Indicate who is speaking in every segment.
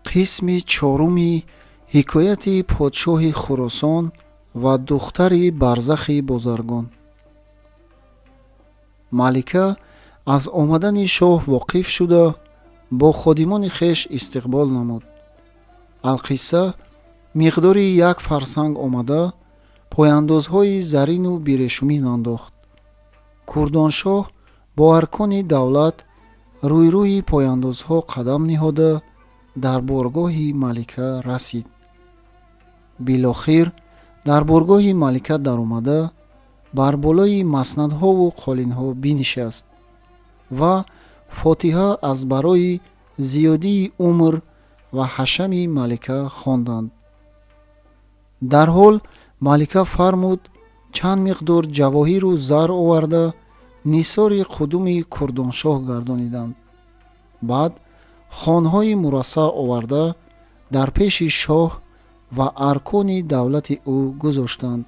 Speaker 1: Қисми чоруми ҳикояти подшоҳи Хуросон ва духтари барзахи бозаргон. Малика аз омадани шоҳ воқиф шуда, бо ходимони хеш истиқбол намуд. Алқисса, миқдори як фарсанг омада, пойандозҳои зарину бирешумин андохт. Курдоншоҳ бо аркони давлат рӯйрӯи пойандозҳо қадам ниҳода, дар боргоҳи малика расид. Билохир дар боргоҳи малика даромада, бар болои маснадҳову қолинҳо бинишаст ва фотиҳа аз барои зиёдии умр ва ҳашами малика хонданд. Дарҳол малика фармуд, чанд миқдор ҷавоҳиру зар оварда, нисори қудуми Курдоншоҳ гардониданд. Баъд хонҳои мурассаъ оварда, дар пеши шоҳ ва аркони давлати ӯ гузоштанд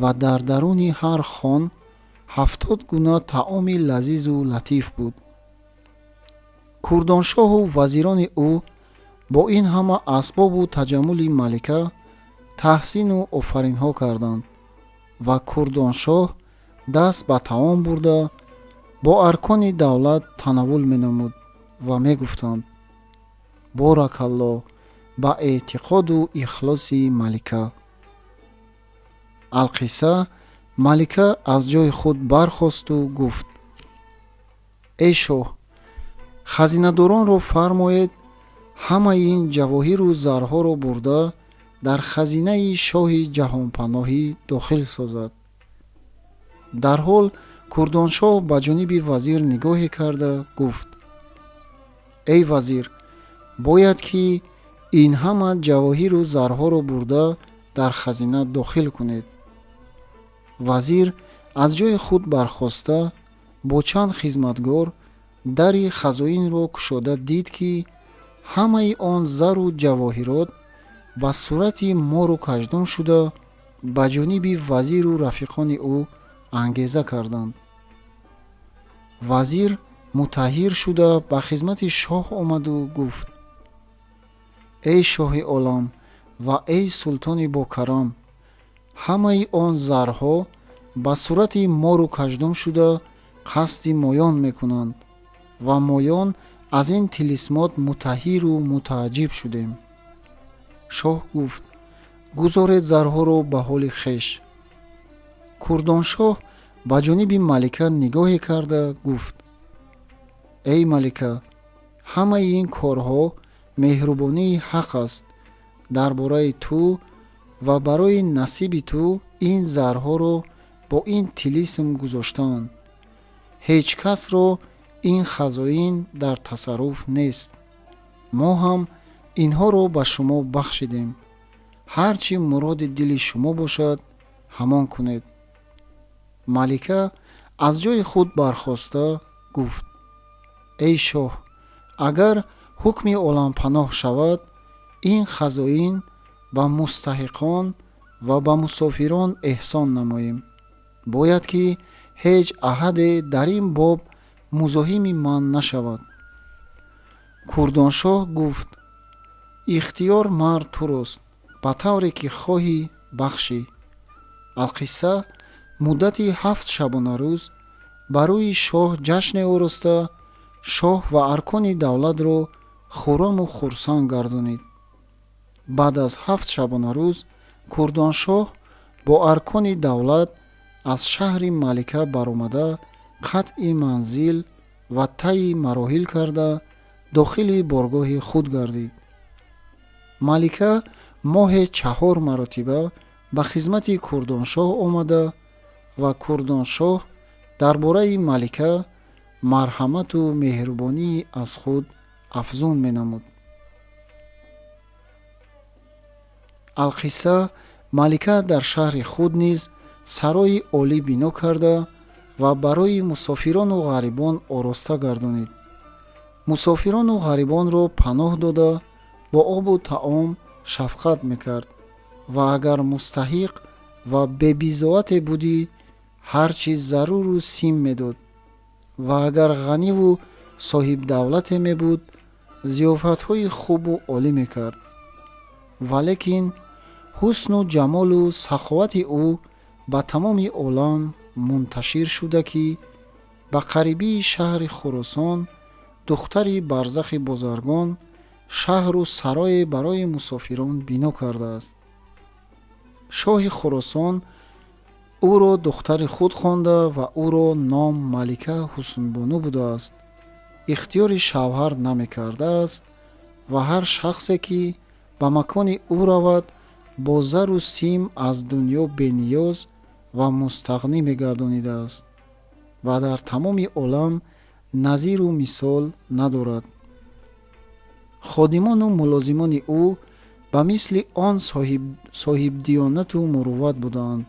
Speaker 1: ва дар даруни ҳар хон 70 гуна таоми лазизу латиф буд. Курдоншоҳу вазирони ӯ бо ин ҳама асбобу таҷаммули малика таҳсину офаринҳо карданд ва Курдоншоҳ даст ба таом бурда, бо аркони давлат танаввул менамуд ва мегуфтанд: «Боракаллоҳ ба эътиқоду ихлоси малика». Алқисса, малика аз ҷои худ бархосту гуфт: «Эй шоҳ, хазинадоронро фармоед, ҳамаи ин ҷавоҳиру зарҳоро бурда, дар хазинаи шоҳи ҷаҳонпаноҳӣ дохил созад». Дарҳол Курдоншоҳ ба ҷониби вазир нигоҳе карда гуфт: «Эй вазир, бояд ки ин ҳама ҷавоҳиру зарҳоро бурда, дар хазина дохил кунед». Вазир аз ҷои худ бархоста, бо чанд хизматгор дари хазоинро кушода дид, ки ҳамаи он зару ҷавоҳирот ба сурати мору каждум шуда, ба ҷониби вазиру рафиқони ӯ ангеза карданд. Вазир мутаҳайир шуда, ба хизмати шоҳ омаду гуфт: «Эй шоҳи олам ва эй султони бокарам, ҳамаи он зарҳо ба сурати мору каждум шуда, қасди моён мекунанд ва моён аз ин тилисмот мутаҳайиру мутааҷҷиб шудем». Шоҳ гуфт: «Гузоред зарҳоро ба ҳоли хеш». Курдоншоҳ ба ҷониби малика нигоҳе карда гуфт: «Эй малика, ҳамаи ин корҳо меҳрубонии ҳақ аст дар бораи ту ва барои насиби ту ин зарҳоро бо ин тилисм гузоштаанд. Ҳеҷ касро ин хазоин дар тасарруф нест. Мо ҳам инҳоро ба шумо бахшидем. Ҳар чӣ муроди дили шумо бошад, ҳамон кунед». Малика аз ҷои худ бархоста гуфт: «Эй шоҳ, агар ҳукми олампаноҳ шавад, ин хазоин ба мустаҳиқон ва ба мусофирон эҳсон намоем. Бояд ки ҳеҷ аҳаде дар ин боб музоҳими ман нашавад». Курдоншоҳ гуфт: «Ихтиёр мард турост, ба тавре ки хоҳӣ бахшӣ». Алқисса, муддати 7 шабонарӯз ба рӯи шоҳ ҷашне ороста, шоҳ ва аркони давлатро хурраму хурсанд гардонид. Баъд аз 7 шабонарӯз Курдоншоҳ бо аркони давлат аз шаҳри малика баромада, қатъи манзил ва таи мароҳил карда, дохили боргоҳи худ гардид. Малика моҳе чаҳор маротиба ба хизмати Курдоншоҳ омада ва Курдоншоҳ дар бораи малика марҳамату меҳрубонии аз худ афзун менамуд. Алқисса, малика дар шаҳри худ низ сарои олӣ бино карда ва барои мусофирону ғарибон ороста гардонид. Мусофирону ғарибонро паноҳ дода, бо обу таом шафқат мекард ва агар мустаҳиқ ва бебизоате будӣ, ҳар чиз заруру сим медод ва агар ғаниву соҳибдавлате мебуд, зиёфатҳои хубу олӣ мекард. Валекин ҳусну ҷамолу саховати ӯ ба тамоми олам мунташир шуда, ки ба қарибии шаҳри Хуросон духтари Барзахи бозаргон шаҳру сарое барои мусофирон бино кардааст. Шоҳи Хуросон ӯро духтари худ хонда ва ӯро ном Малика Ҳуснбону будааст, ихтиёри шавҳар намекардааст ва ҳар шахсе, ки ба макони ӯ равад, бо зару сим аз дунё бениёз ва мустағнӣ мегардонидааст ва дар тамоми олам назиру мисол надорад. Ходимону мулозимони ӯ ба мисли он соҳибдиёнату мурувват буданд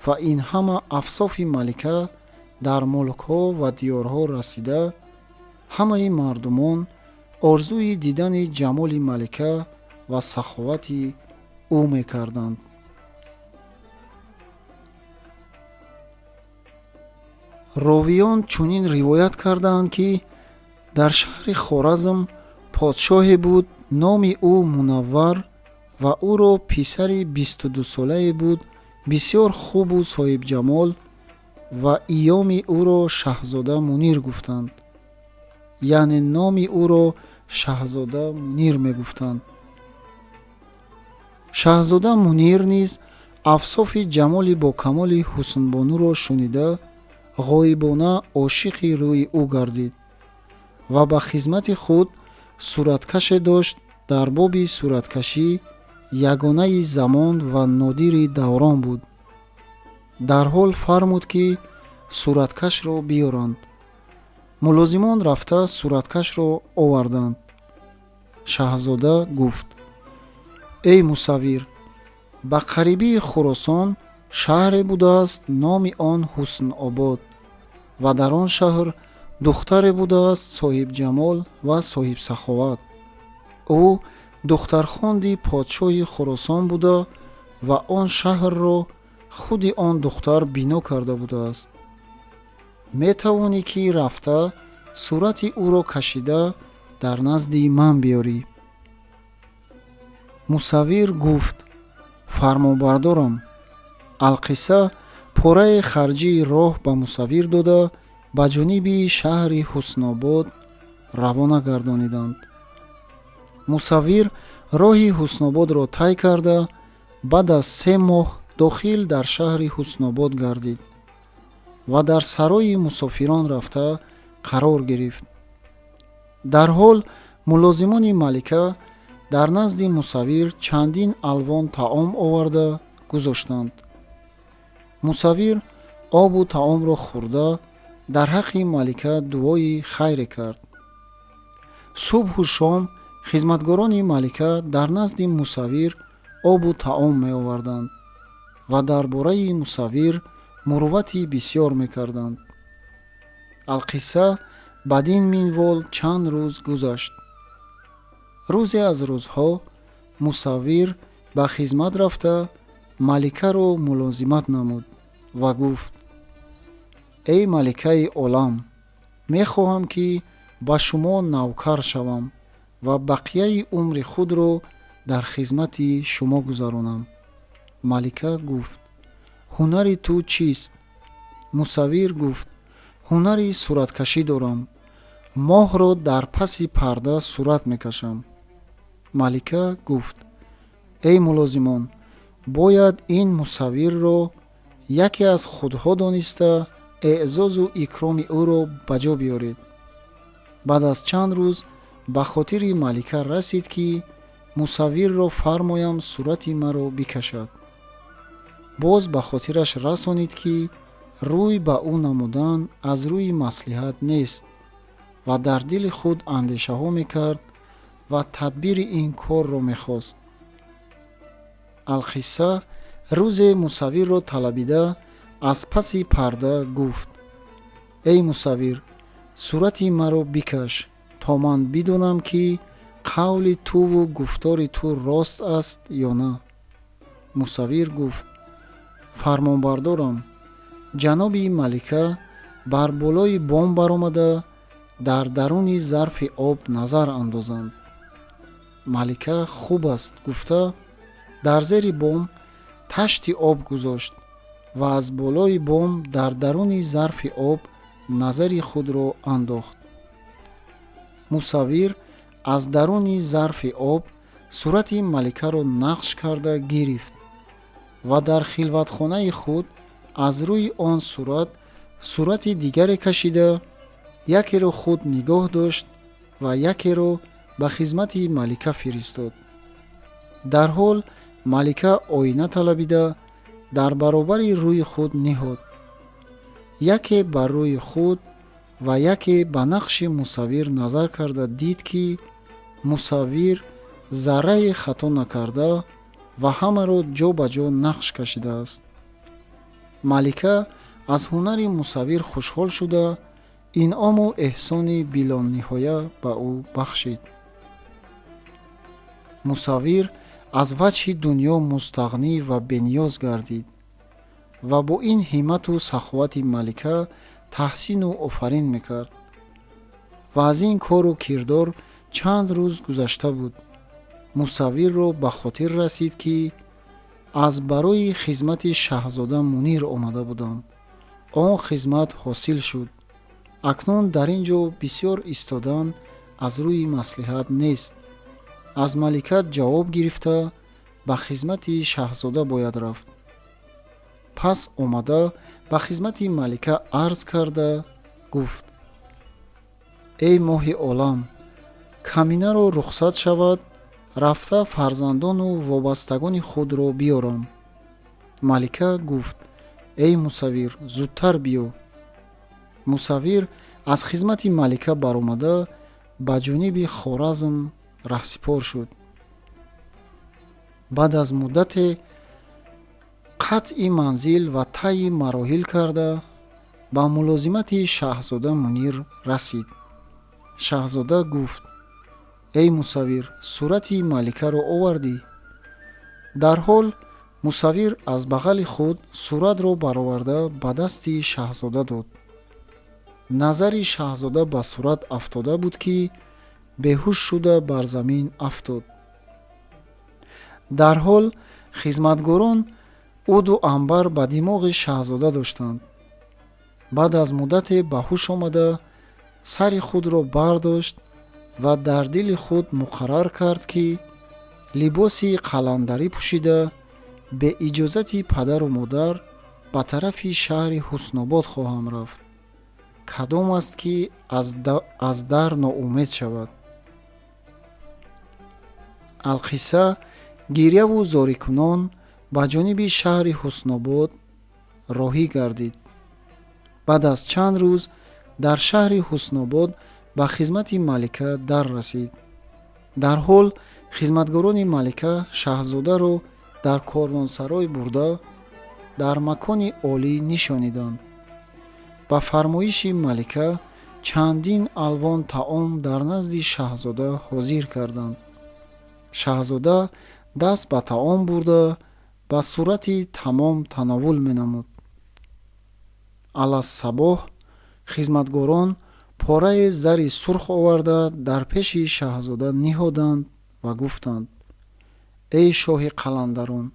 Speaker 1: ва ин ҳама афсофи малика дар мулкҳо ва диёрҳо расида, ҳамаи мардумон орзуи дидани ҷамоли малика ва саховати ӯ мекарданд. Ровиён чунин ривоят кардаанд, ки дар шаҳри Хоразм подшоҳе буд, номи ӯ Мунаввар, ва ӯро писари 22-солае буд, бисёр хубу соҳибҷамол, ва иёми ӯро шаҳзода Мунир гуфтанд. Яъне номи ӯро шаҳзода Мунир мегуфтанд. Шаҳзода Мунир низ афсофи ҷамоли бокамоли Ҳуснбонуро шунида, ғоибона ошиқи рӯи ӯ гардид ва ба хизмати худ сураткаше дошт. Дар боби сураткашӣ ягонаи замон ва нодири даврон буд. Дарҳол фармуд, ки сураткашро биёранд. Мулозимон рафта сураткашро оварданд. Шаҳзода гуфт: эй мусаввир, ба қарибии Хуросон шаҳре будааст, номи он Ҳуснобод, ва дар он шаҳр духтаре будааст соҳибҷамол ва соҳибсаховат. Ӯ духтархонди подшоҳи Хуросон буда ва он шаҳрро худи он духтар бино карда будааст. Метавонӣ, ки рафта сурати ӯро кашида дар назди ман биёрӣ. Мусаввир гуфт: фармонбардорам. Алқисса пораи харҷии роҳ ба мусаввир дода, ба ҷониби шаҳри Ҳуснобод равона гардониданд. Мусаввир роҳи Ҳуснободро тай карда, баъд аз 3 моҳ дохил дар шаҳри Ҳуснобод гардид ва дар сарои мусофирон рафта қарор гирифт. Дарҳол мулозимони малика дар назди мусаввир чандин алвон таом оварда гузоштанд. Мусаввир обу таомро хӯрда, дар ҳаққи малика дуои хайре кард. Субҳу шом хизматгорони малика дар назди мусаввир обу таом меоварданд ва дар бораи мусаввир муруввати бисёр мекарданд. Алқисса бадин минвол чанд рӯз гузашт. Рӯзе аз рӯзҳо мусаввир ба хизмат рафта маликаро мулозимат намуд ва гуфт: эй маликаи олам, мехоҳам, ки ба шумо навкар шавам ва бақияи умри худро дар хизмати шумо гузаронам. Малика гуфт: ҳунари ту чист? Мусаввир гуфт: ҳунари сураткашӣ дорам. Моҳро дар паси парда сурат мекашам. Малика гуфт: эй мулозимон, бояд ин мусаввирро яке аз худҳо дониста, эъзозу икроми ӯро ба ҷо биёред. Баъд аз чанд рӯз ба хотири малика расид, ки мусаввирро фармоям сурати маро бикашад. Боз ба хотираш расонид, ки рӯй ба ӯ намудан аз рӯи маслиҳат нест ва дар дили худ андешаҳо мекард ва тадбири ин корро мехост. Алқисса рӯзе мусаввирро талабида аз паси парда гуфт: эй мусаввир, сурати маро бикаш, то ман бидонам, ки қавли туву гуфтори ту рост аст ё на. Мусаввир гуфт: фармонбардорам, ҷаноби малика бар болои бом баромада, Дар даруни зарфи об назар андозанд. Малика хуб аст гуфта, дар зери бом ташти об гузошт ва аз болои бом дар даруни зарфи об назари худро андохт. Мусаввир аз даруни зарфи об сурати маликаро нақш карда гирифт ва дар хилватхонаи худ аз рӯи он сурат сурати дигаре кашида, якеро худ нигоҳ дошт ва якеро ба хизмати малика фиристод. Дарҳол малика оина талабида, дар баробари рӯи худ ниҳод. Яке бар рӯи худ ва яке ба нақши мусаввир назар карда дид, ки мусаввир заррае хато накарда ва ҳамаро ҷо ба ҷо нақш кашидааст. Малика аз ҳунари мусаввир хушҳол шуда, инъому эҳсони билониҳоя ба ӯ бахшид. Мусаввир аз ваҷҳи дунё мустағнӣ ва бениёз гардид ва бо ин ҳиммату саховати малика таҳсину офарин мекард. Ва аз ин кору кирдор чанд рӯз гузашта буд. Мусаввирро ба хотир расид, ки аз барои хизмати шаҳзода Мунир омада будам. Он хизмат ҳосил шуд. Акнун дар ин ҷо бисёр истодан аз рӯи маслиҳат нест. Аз малика ҷавоб гирифта, ба хизмати шаҳзода бояд рафт. Пас омада ба хизмати малика арз карда гуфт: эй моҳи олам, каминаро рухсат шавад, рафта фарзандону вобастагони худро биёрам. Малика гуфт: эй мусаввир, зудтар биё. Мусаввир аз хизмати малика баромада, ба ҷониби Хоразм раҳсипор шуд. Баъд аз муддате қатъи манзил ва тайи мароҳил карда, ба мулозимати шаҳзода Мунир расид. Шаҳзода гуфт: эй мусаввир, сурати маликаро овардӣ? Дарҳол мусаввир аз бағали худ суратро бароварда, ба дасти шаҳзода дод. Назари шаҳзода ба сурат афтода буд, ки беҳуш шуда бар замин афтод. Дарҳол хизматгорон уду анбар ба димоғи шаҳзода доштанд. Баъд аз муддате ба ҳуш омада, сари худро бардошт ва дар дили худ муқаррар кард, ки либоси қаландарӣ пӯшида, бе иҷозати падару модар ба тарафи шаҳри Ҳуснобод хоҳам рафт. Кадом аст, ки аз дар ноумед шавад? Алқисса, гирьяву зорикунон ба ҷониби шаҳри Ҳуснобод роҳӣ гардид. Баъд аз чанд рӯз дар шаҳри Ҳуснобод ба хизмати малика дар расид. Дарҳол хизматгорони малика шаҳзодаро дар корвонсарой бурда, дар макони олӣ нишониданд. Ба фармоиши малика чандин алвон таом дар назди шаҳзода ҳозир карданд. Шаҳзода даст ба таом бурда, ба сурати тамом тановул менамуд. Алассабоҳ хизматгорон порае зари сурх оварда, дар пеши шаҳзода ниҳоданд ва гуфтанд: эй шоҳи қаландарон,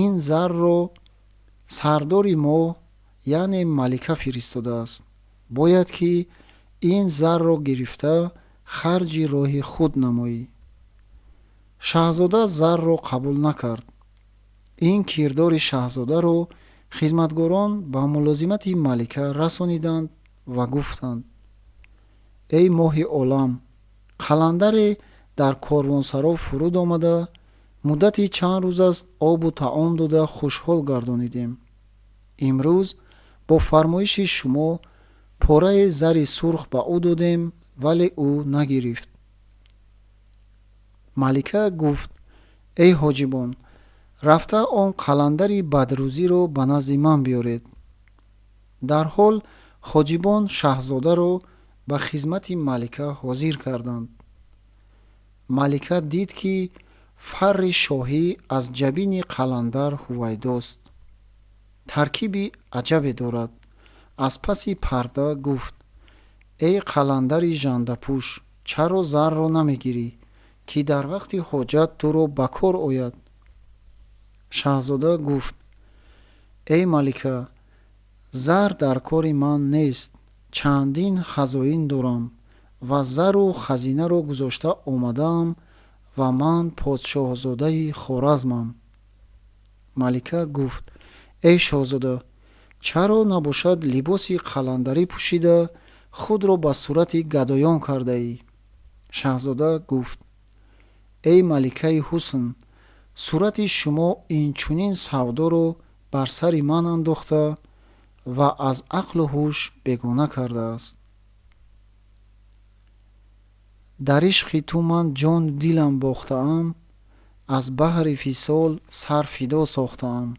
Speaker 1: ин зарро сардори мо, яъне малика фиристодааст. Бояд ки ин зарро гирифта, харҷи роҳи худ намоӣ. Шаҳзода зарро қабул накард. Ин кирдори шаҳзодаро хизматгорон ба мулозимати малика расониданд ва гуфтанд: эй моҳи олам, қаландаре дар корвонсаро фуруд омада, муддати чанд рӯз аст обу таом дода хушҳол гардонидем. Имрӯз бо фармоиши шумо пораи зари сурх ба ӯ додем, вале ӯ нагирифт. Малика гуфт: эй ҳоҷибон, рафта он қаландари бадрӯзиро ба назди ман биёред. Дарҳол ҳоҷибон шаҳзодаро ба хизмати малика ҳозир карданд. Малика дид, ки фарри шоҳӣ аз ҷабини қаландар ҳувайдост, таркиби аҷабе дорад. Аз паси парда гуфт: Эй қаландари жандапӯш, чаро зарро намегирӣ, ки дар вақти ҳоҷат туро ба кор ояд? Шаҳзода гуфт: Эй малика, зар дар кори ман нест, чандин хазоин дорам ва зару хазинаро гузошта омадаам ва ман подшоҳзодаи Хоразмам. Малика гуфт: Эй шоҳзода, чаро набошад либоси қаландарӣ пӯшида худро ба сурати гадоён кардаӣ? Шаҳзода гуфт: Эй маликаи ҳусн, сурати шумо инчунин савдоро бар сари ман андохта ва аз ақлу ҳуш бегона кардааст. Дар ишқи ту ман ҷону дилам бохтаам, аз баҳри фисол сар фидо сохтаам.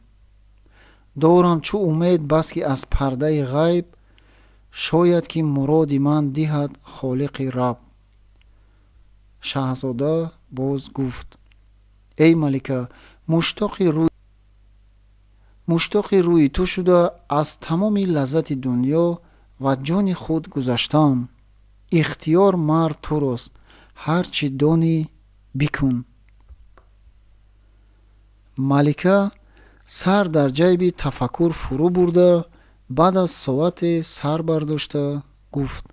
Speaker 1: Дорам чу умед бас ки аз пардаи ғайб, шояд ки муроди ман диҳад Холиқи Раб. Шаҳзода боз гуфт: Эй малика, муштоқи рӯи ту шуда аз тамоми лаззати дунё ва ҷони худ гузаштаам. Ихтиёр мард турост, ҳар чӣ донӣ бикун. Малика сар дар ҷайби тафаккур фурӯ бурда, баъд аз соате сар бардошта гуфт: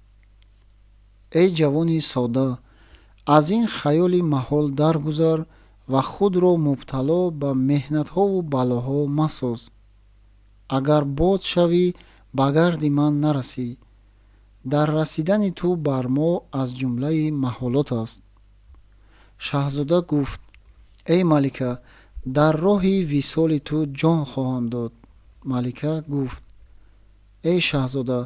Speaker 1: Эй ҷавони содда, аз ин хаёли маҳол даргузар ва худро мубтало ба меҳнатҳову балоҳо масоз. Агар бод шавӣ, ба гарди ман нарасӣ. Дар расидани ту бар мо аз ҷумлаи маҳолот аст. Шаҳзода гуфт: Эй малика, дар роҳи висоли ту ҷон хоҳам дод. Малика гуфт: Эй шаҳзода,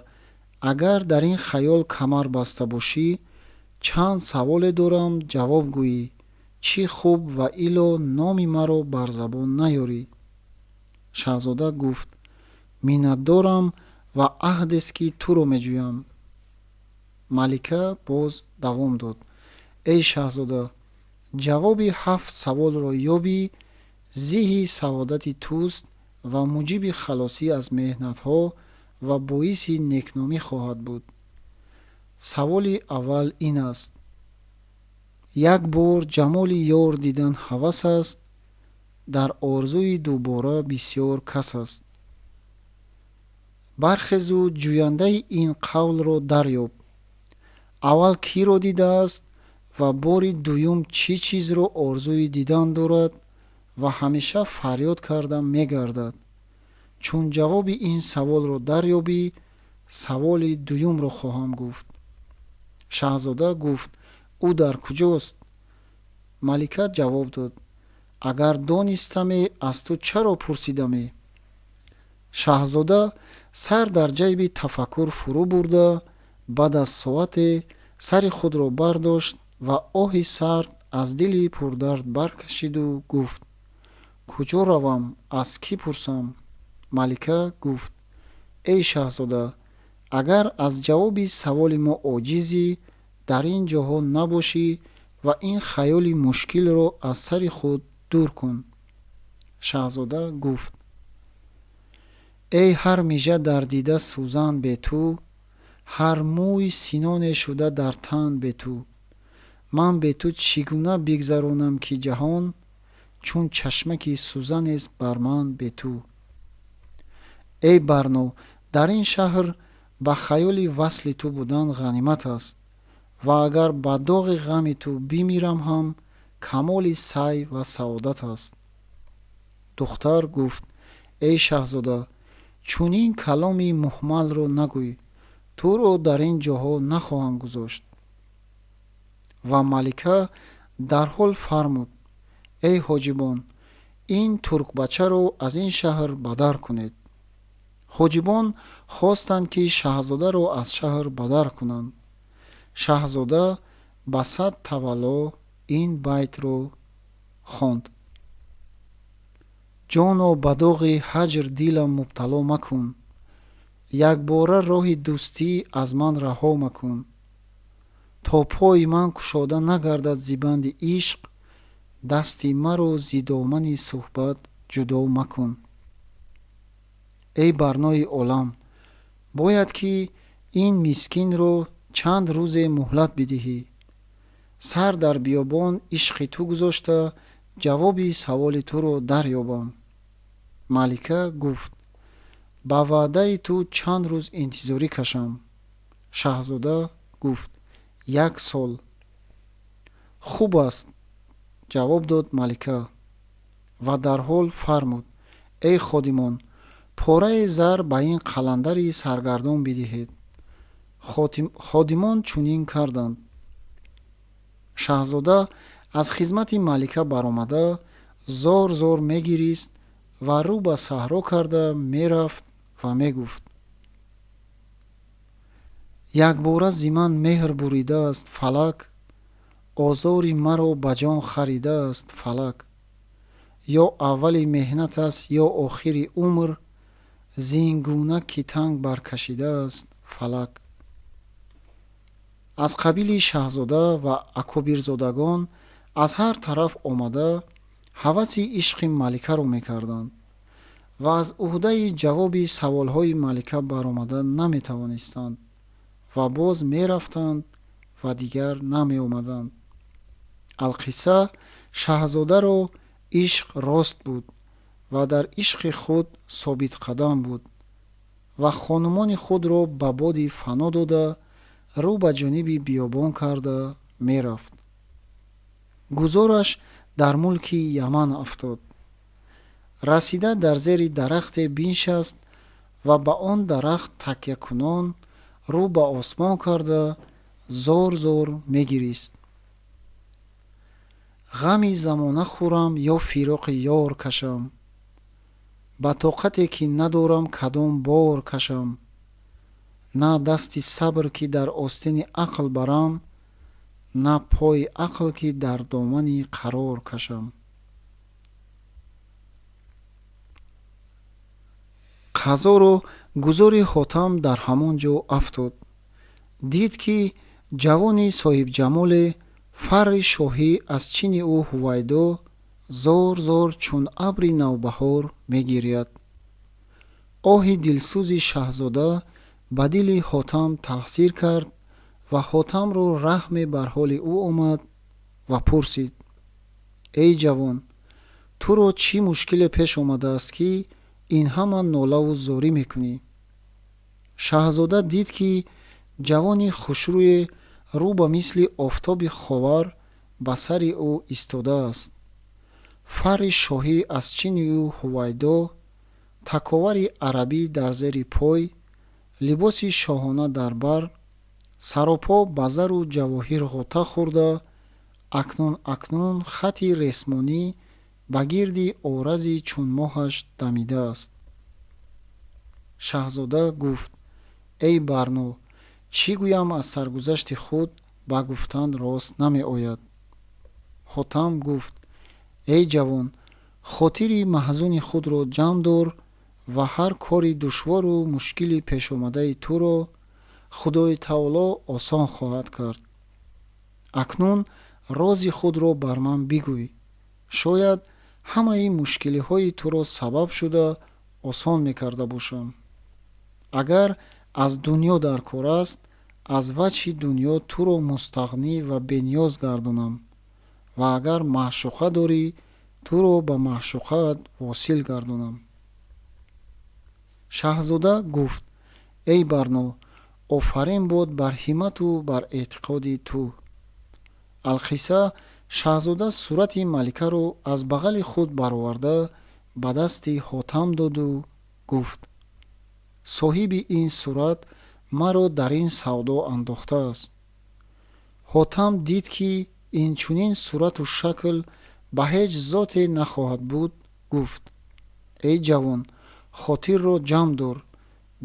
Speaker 1: агар дар ин хаёл камар баста бошӣ, чанд саволе дорам ҷавоб гӯӣ, чӣ хуб ва ило номи маро бар забон наёрӣ. Шаҳзода гуфт: Миннатдорам ва аҳдест ки туро меҷӯям. Малика боз давом дод: Эй шаҳзода, ҷавоби 7 саволро ёбӣ, зиҳи саодати туст ва муҷиби халосӣ аз меҳнатҳо ва боиси некномӣ хоҳад буд. Саволи аввал ин аст: як бор ҷамоли ёр дидан ҳавас аст, дар орзуи дубора бисёр кас аст. Бархезу ҷӯяндаи ин қавлро дарёб. Аввал киро дидааст ва бори дуюм чӣ чизро орзуи дидан дорад ва ҳамеша фарёд карда мегардад. Чун ҷавоби ин саволро дарёбӣ, саволи дуюмро хоҳам гуфт. Шаҳзода гуфт: Ӯ дар куҷост? Малика ҷавоб дод: Агар донистаме, аз ту чаро пурсидаме? Шаҳзода сар дар ҷайби тафаккур фурӯ бурда, баъд аз соате сари худро бардошт ва оҳи сард аз дили пурдард баркашиду гуфт: Куҷо равам, аз кӣ пурсам? Малика гуфт: Эй шаҳзода, агар аз ҷавоби саволи мо оҷизӣ, дар ин ҷоҳо набошӣ ва ин хаёли мушкилро аз сари худ дур кун. Шаҳзода гуфт: Эй ҳар мижа дар дида сӯзан бе ту, ҳар мӯй синоне шуда дар тан бе ту. Ман бе ту чӣ гуна бигзаронам ки ҷаҳон, чун чашмаки сӯзанест бар ман бе ту. Эй Барно, дар ин шаҳр ба хаёли васли ту будан ғанимат аст ва агар ба доғи ғами ту бимирам ҳам камоли сай ва саодат аст. Духтар гуфт: Эй шаҳзода, чунин каломи муҳмалро нагӯй, туро дар ин ҷоҳо нахоҳам гузошт. Ва малика дарҳол фармуд: Эй ҳоҷибон, ин туркбачаро аз ин шаҳр бадар кунед. Ҳоҷибон хостанд, ки шаҳзодаро аз шаҳр бадар кунанд. Шаҳзода ба сад тавалло ин байтро хонд: Ҷоно ба доғи ҳаҷр дилам мубтало макун, якбора роҳи дӯстӣ аз ман раҳо макун. То пои ман кушода нагардад зи банди ишқ, дасти маро зи домани суҳбат ҷудо макун. Эй барнои олам, бояд ки ин мискинро Чанд рӯзе муҳлат бидиҳӣ. Сар дар биёбон ишқи ту гузошта, ҷавоби саволи туро дарёбам. Малика гуфт: ба ваъдаи ту чанд рӯз интизорӣ кашам? Шаҳзода гуфт: 1 сол. Хуб аст, ҷавоб дод малика ва дарҳол фармуд: эй ходимон, пораи зар ба ин қаландари саргардон бидиҳед. Ходимон чунин карданд. Шаҳзода аз хизмати малика баромада зор-зор мегирист ва рӯ ба саҳро карда мерафт ва мегуфт: якбора зи ман меҳр буридааст фалак, озори маро ба ҷон харидааст фалак. Ё аввали меҳнат аст, ё охири умр, зин гуна ки танг баркашидааст фалак. Аз қабили шаҳзода ва акобирзодагон аз ҳар тараф омада ҳаваси ишқи маликаро мекарданд ва аз уҳдаи ҷавоби саволҳои малика баромада наметавонистанд ва боз мерафтанд ва дигар намеомаданд. Алқисса шаҳзодаро ишқ рост буд ва дар ишқи худ собитқадам буд ва хонумони худро ба боди фано дода, рӯ ба ҷониби биёбон карда мерафт. Гузораш дар мулки Яман афтод. Расида дар зери дарахте биншаст ва ба он дарахт такякунон рӯ ба осмон карда зор-зор мегирист. Ғами замона хӯрам ё фироқи ёр кашам, ба тоқате ки надорам кадом бор кашам, на дасти сабр ки дар остини ақл барам, на пои ақл ки дар домани қарор кашам. Қазоро гузори Ҳотам дар ҳамон ҷо афтод. Дид ки ҷавони соҳибҷамоле фарри шоҳӣ аз чини ӯ ҳувайдо зор-зор чун абри навбаҳор мегиряд. Оҳи дилсӯзи шаҳзода ба дили Ҳотам таъсир кард ва Ҳотамро раҳме бар ҳоли ӯ омад ва пурсид: эй ҷавон, туро чӣ мушкиле пеш омадааст ки ин ҳама нолаву зорӣ мекунӣ? Шаҳзода дид ки ҷавони хушрӯе рӯ ба мисли офтоби ховар ба сари ӯ истодааст. Фарри шоҳӣ аз чини ӯ ҳувайдо, таковари арабӣ дар зери пой, либоси шоҳона дар бар, саропо ба зару ҷавоҳир ғӯта хӯрда, акнун акнун хати ресмонӣ ба гирди орази чун моҳаш дамидааст. Шаҳзода гуфт: эй Барно, чӣ гӯям аз саргузашти худ ба гуфтан рост намеояд. Ҳотам гуфт: эй ҷавон, хотири маҳзуни худро ҷамъ дор ва ҳар кори душвору мушкили пешомадаи туро Худои таоло осон хоҳад кард. Акнун рози худро бар ман бигӯй. Шояд ҳамаи мушкилиҳои туро сабаб шуда осон мекарда бошам. Агар аз дунё дар кор аст, аз ваҷҳи дунё туро мустағнӣ ва бениёз гардонам ва агар маъшуқа дорӣ, туро ба маъшуқаат восил гардонам. Шаҳзода гуфт: эй Барно, офарин бод бар ҳиммату бар эътиқоди ту. Алқисса шаҳзода сурати маликаро аз бағали худ бароварда ба дасти Ҳотам доду гуфт: соҳиби ин сурат маро дар ин савдо андохтааст. Ҳотам дид ки инчунин сурату шакл ба ҳеҷ зоте нахоҳад буд, гуфт: эй ҷавон, хотирро ҷамъ дор,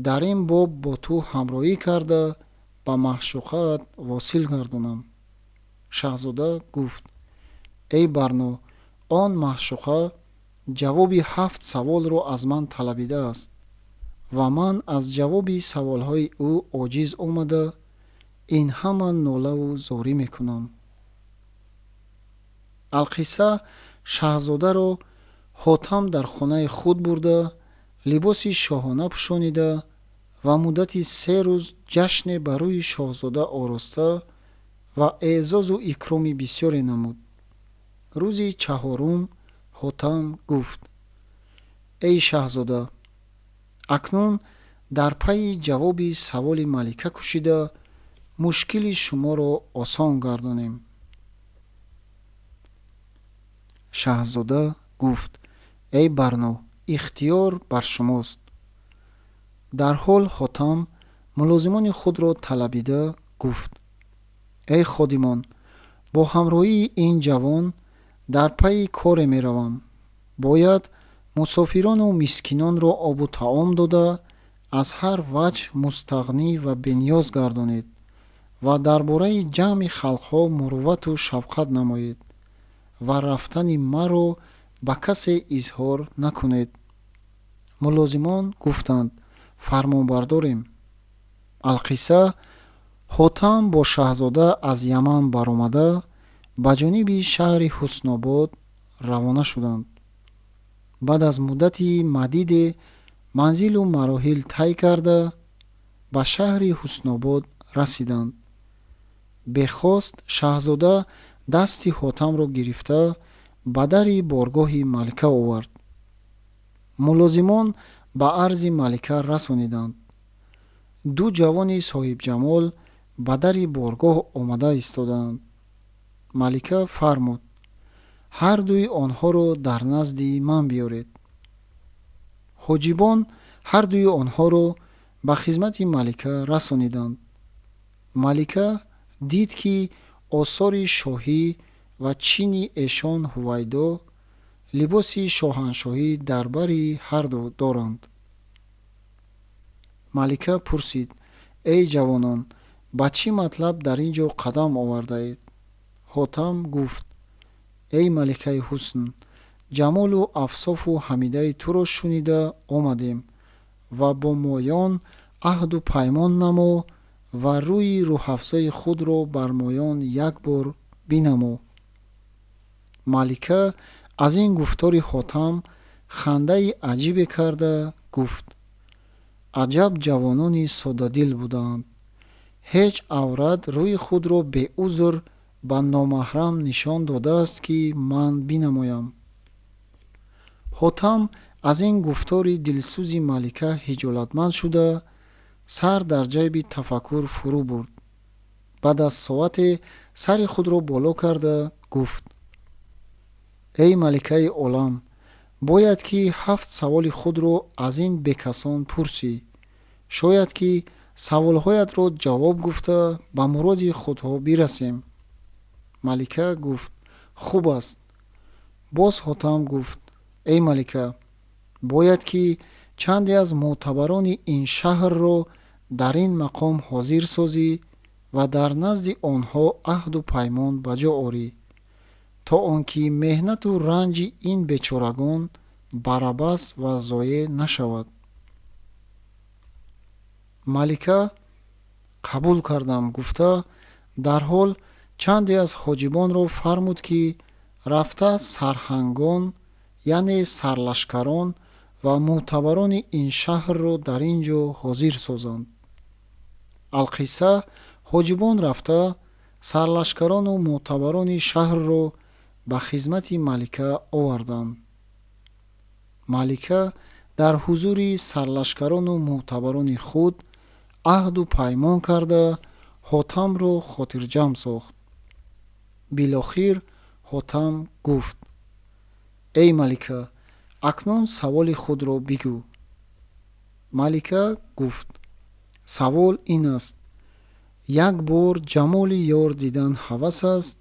Speaker 1: дар ин боб бо ту ҳамроҳӣ карда ба маъшуқаат восил гардонам. Шаҳзода гуфт: эй Барно, он маъшуқа ҷавоби 7 саволро аз ман талабидааст ва ман аз ҷавоби саволҳои ӯ оҷиз омада ин ҳама нолаву зорӣ мекунам. Алқисса шаҳзодаро Ҳотам дар хонаи худ бурда, либоси шоҳона пӯшонида Ва муддати 3 рӯз ҷашне ба рӯи шоҳзода ороста ва эъзозу икроми бисёре намуд. Рӯзи чаҳорум Ҳотам гуфт: эй шаҳзода, акнун дар пайи ҷавоби саволи малика кушида мушкили шуморо осон гардонем. Шаҳзода гуфт: эй Барно, ихтиёр бар шумост. Дарҳол Ҳотам мулозимони худро талабида гуфт: эй ходимон, бо ҳамроҳии ин ҷавон дар пайи коре меравам. Бояд мусофирону мискинонро обу таом дода, аз ҳар ваҷҳ мустағнӣ ва бениёз гардонед ва дар бораи ҷамъи халқҳо муруввату шафқат намоед ва рафтани маро ба касе изҳор накунед. Мулозимон гуфтанд: фармонбардорем. Алқисса, Ҳотам бо шаҳзода аз Яман баромада ба ҷониби шаҳри Ҳуснобод равона шуданд. Баъд аз муддати мадиде манзилу мароҳил тай карда ба шаҳри Ҳуснобод расиданд. Бехост шаҳзода дасти Ҳотамро гирифта ба дари боргоҳи малика овард. Мулозимон ба арзи малика расониданд. Ду ҷавони соҳибҷамол ба дари боргоҳ омада истодаанд. Малика фармуд: ҳар дуи онҳоро дар назди ман биёред. Ҳоҷибон ҳар дуи онҳоро ба хизмати малика расониданд. Малика дид, ки осори шоҳӣ ва чини эшон ҳувайдо, либоси шоҳаншоҳӣ дар бари ҳарду доранд. Малика пурсид: эй ҷавонон, ба чӣ матлаб дар ин ҷо қадам овардаед? Ҳотам гуфт: эй маликаи ҳусн, ҷамолу афсофу ҳамидаи туро шунида омадем ва бо моён аҳду паймон намо ва рӯи рӯҳафзои худро бар моён як бор бинамо. Малика аз ин гуфтори Ҳотам хандаи аҷибе карда гуфт: аҷаб ҷавонони соддадил будаанд. Ҳеҷ аврат рӯи худро беузр ба номаҳрам нишон додааст, ки ман бинамоям. Ҳотам аз ин гуфтори дилсӯзи малика ҳиҷолатманд шуда сар дар ҷайби тафаккур фурӯ бурд. Баъд аз соате сари худро боло карда гуфт: эй маликаи олам, бояд ки 7 саволи худро аз ин бекасон пурсӣ. Шояд ки саволҳоятро ҷавоб гуфта ба муроди худҳо бирасем. Малика гуфт: хуб аст. Боз Ҳотам гуфт: эй малика, бояд ки чанде аз мӯътабарони ин шаҳрро дар ин мақом ҳозир созӣ ва дар назди онҳо аҳду паймон ба ҷо орӣ, то он ки меҳнату ранҷи ин бечорагон барабас ва зоеъ нашавад. Малика қабул кардам гуфта дарҳол чанде аз ҳоҷибонро фармуд, ки рафта сарҳангон, яъне сарлашкарон ва мӯътабарони ин шаҳрро дар ин ҷо ҳозир созанд. Алқисса, ҳоҷибон рафта сарлашкарону мӯътабарони шаҳрро ба хизмати малика оварданд. Малика дар ҳузури сарлашкарону мӯътабарони худ аҳду паймон карда Ҳотамро хотирҷамъ сохт. Билохир Ҳотам гуфт: эй малика, акнун саволи худро бигӯ. Малика гуфт: савол ин аст: як бор ҷамоли ёр дидан ҳавас аст,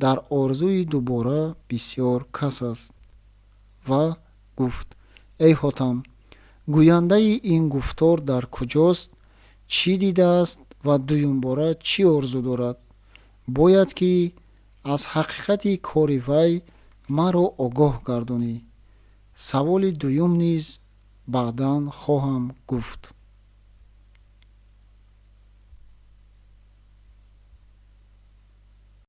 Speaker 1: дар орзуи дубора бисёр кас аст. Ва гуфт: эй Ҳотам, гӯяндаи ин гуфтор дар куҷост, чӣ дидааст ва дуюмбора чӣ орзу дорад? Бояд ки аз ҳақиқати кори вай маро огоҳ гардонӣ. Саволи дуюм низ баъдан хоҳам гуфт.